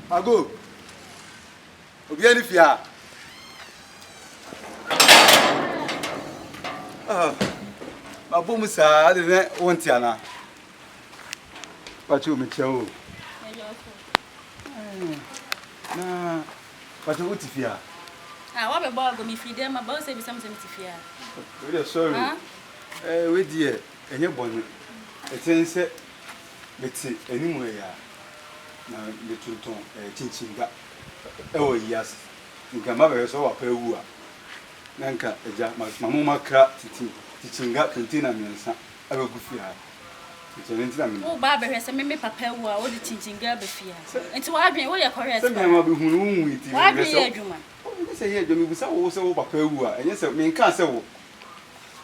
Mago, obiara ni fie ha. Ah, mabɔ mu saa de ne wo nte ana? Pacho mekyia wo. Na pacho wo te fie ha? Ah, wa bɛbɔ ago me firi dɛm aba wo sɛ bisa me sɛ me te fie ha. Wei deɛ sorry. Eh, wei deɛ ɛnyɛ bɔne. Ɛkyɛn sɛ Mete anim ha yi ara, na metontɔn kyinkyin-ga wɔ ayi ase. Nka mabɛhwɛ sɛ wo papa awu a, na nka agya mama wɔakra kyinkyin-ga container mmiɛnsa abɛgu fie ha. Nti ɛno nti na me. Woreba abɛhwɛ sɛ me me papa awu a, wode kyinkyin-ga aba fie ha. Nti w'adwene, woyɛ correct paa. Sɛ me a mabɛhu no, wonwui nti mehwɛ sɛ. W'adwene yɛ adwuma. Ɛnyɛ sɛ ɛyɛ adwuma, mebisa wo sɛ wo papa awu a, ɛnyɛ sɛ, menkaa sɛ wo.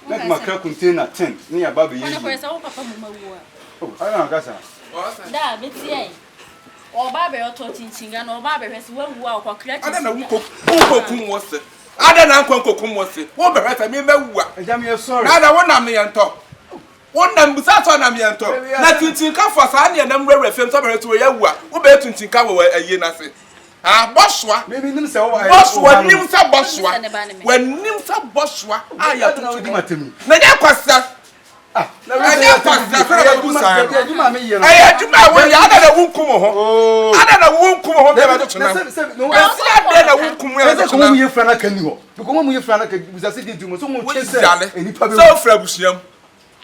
Na nka makra container ten ne yaba abɛyɛ yie. Kɔnɛ sɛ wo papa mom awu a. Oh, ayɛ na ɔka saa. Da, bɛtiae. Ɔba abɛyɛ ɔtɔ kyinkyin na ɔba abɛhwɛ sɛ wawu a ɔkɔkra kyinkyin. Adɛn na wonkɔkum wo se? Adɛn na nkɔ nkɔkum wo se? Wobɛhwɛ sɛ me mawu a. Agya meyɛ sorry. Na na wonam ne yɛntɔ. Wonam bisa sɛ ɔnam yɛntɔ. Na kyinkyinkafo saa ne yɛnam wurawura fam sɛ ɔbɛhwɛ sɛ wei awu a, wobɛyɛ kyinkyinkafo wɔ ayie no ase. Ah, bɔsoa. Bɔsoa nim sɛ bɔsoa. W'anim sɛ bɔsoa a yɛatoto di. Na nyɛ kwasea. Ɛnyɛ kwasea sɛ na bɛbu saa no. Ɛyɛ adwuma a woyɛ ada na wonkum ho. Ada na wonkum ho bɛɛ bɛtoto nam. Ɛsi adɛn na wonkum ho bɛtoto nam. Woyale sɛ wofiri abusua mu.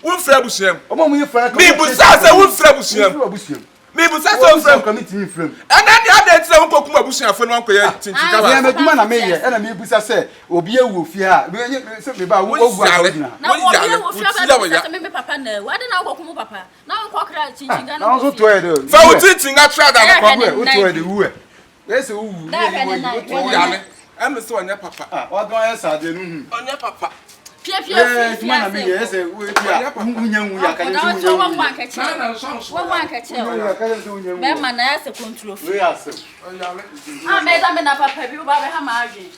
Womfiri abusua mu. Mebusa sɛ womfiri abusua mu. Mebisa sɛ wofrɛ m. Ɛnɛ deɛ adɛn nti na wonkɔkum abusuafoɔ no wankɔyɛ kyinkyin ka baako? Adwuma na meyɛ ɛna mebisa sɛ obi awu ofie ha sɛ meba a wowu anka wogyina ha. Na obi awu ofie ha bɛbisa sɛ me papa na awu adɛn na wokɔkum wo papa na wonkɔkra kyinkyin ka no kɔ fie. Fa wo kyinkyin ka tra da no kɔ. Wotoɛ de wu ɛ. Wei sɛ wowu ne yɛ yi wɔ yi. Wo yale ɛmi sɛ ɔnyɛ papa. Ah wadɔn ayɛ saa deɛ no hu. Ɔnyɛ papa. Pia pia firi fi ase. Adwuma na meyɛ ɛsɛ wo ebi a wunya nwu yɛ akadɛ sɛ wunya nwu yɛ. Wawu ankɛkyɛ o. Bɛrima na ayɛ sɛ kontro fi. Wei yɛ asɛm. Ɔyale. Ah mɛda me na papa bi wo ba bɛha m'adwene.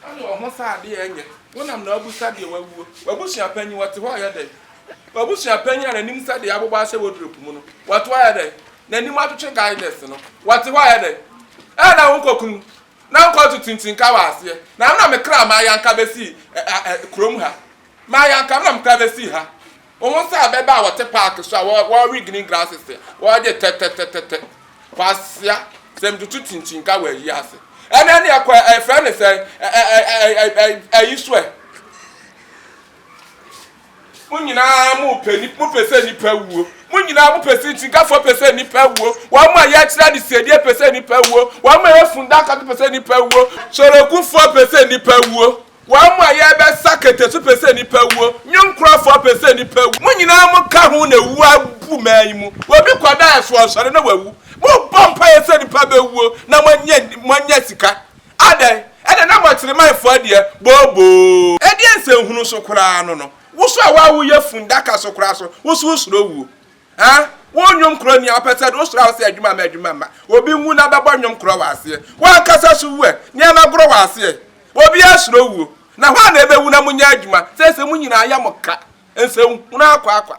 Ɛna ɔho sɛ adeɛ ɛnyɛ. Wonam na abusa deɛ wawuo. W'abusua panyin wɔte hɔ ɔyɛ dɛn? W'abusua panyin a n'anim sɛ deɛ abobɔ ahyɛ wardrobe mu no wɔte hɔ ayɛ dɛn? N'anim atwetwe guiders no wɔte hɔ ayɛ dɛn? Ɛna wo nkɔkunu na nkɔ to tintinka wɔ aseɛ. Na na me kra m'ayanka bɛsii kurom ha. M'ayanka na me kra bɛsii ha. Wo ho sɛ abɛbɛ a wɔte park so a wɔwe green grasses a wɔgye tɛtɛtɛtɛtɛ. Kwasea sɛ metoto tintinka wɔ ayi ase. Ɛnɛ ne ɛkɔ ɛfrɛ ne sɛ ayi so ɛ. Mo nyinaa mopɛ ni mopɛ sɛ nnipa wuo. Mo nyinaa mopɛ sɛ nkyinkafoɔ pɛ sɛ nnipa wuo. Wɔn a yɛkyerɛ adesrɛdeɛ pɛ sɛ nnipa wuo. Wɔn a yɛ fundaka nso pɛ sɛ nnipa wuo. Sorokufoɔ pɛ sɛ nnipa wuo. Wɔn a yɛbɛsa kete so pɛ sɛ nnipa wuo. Nnwonkorɔfoɔ pɛ sɛ nnipa wuo. Mo nyinaa mo ka ho na ewuo abu man yi mu. Obi kɔda ɛso ɔsɔre na wawu. Mobɔ mpaeɛ sɛ nnipa bɛwuo na moanya moanya sika. Adɛn? Ɛnna na mɔkyeremanfoɔ deɛ, booboo. Ɛdeɛn nsɛnhunu so koraa no no? Wo so a wo a woyɛ fundaka so koraa so, wo so wosuro wuo? Haa? Wo nnwom korɔ ni a wopɛ sɛ wosuro a wosɛ adwuma mma adwuma mma. Obi nwu na bɛbɔ nnwom korɔ wɔ aseɛ. W'ankasa so wu ɛ? Nneɛma gorɔ wɔ aseɛ. Obiara suro wuo. Na hwan na ɛbɛwu na monya adwuma? Seesei mo nyinaa yɛ mo ka. Nsɛnhunu akwaakwa.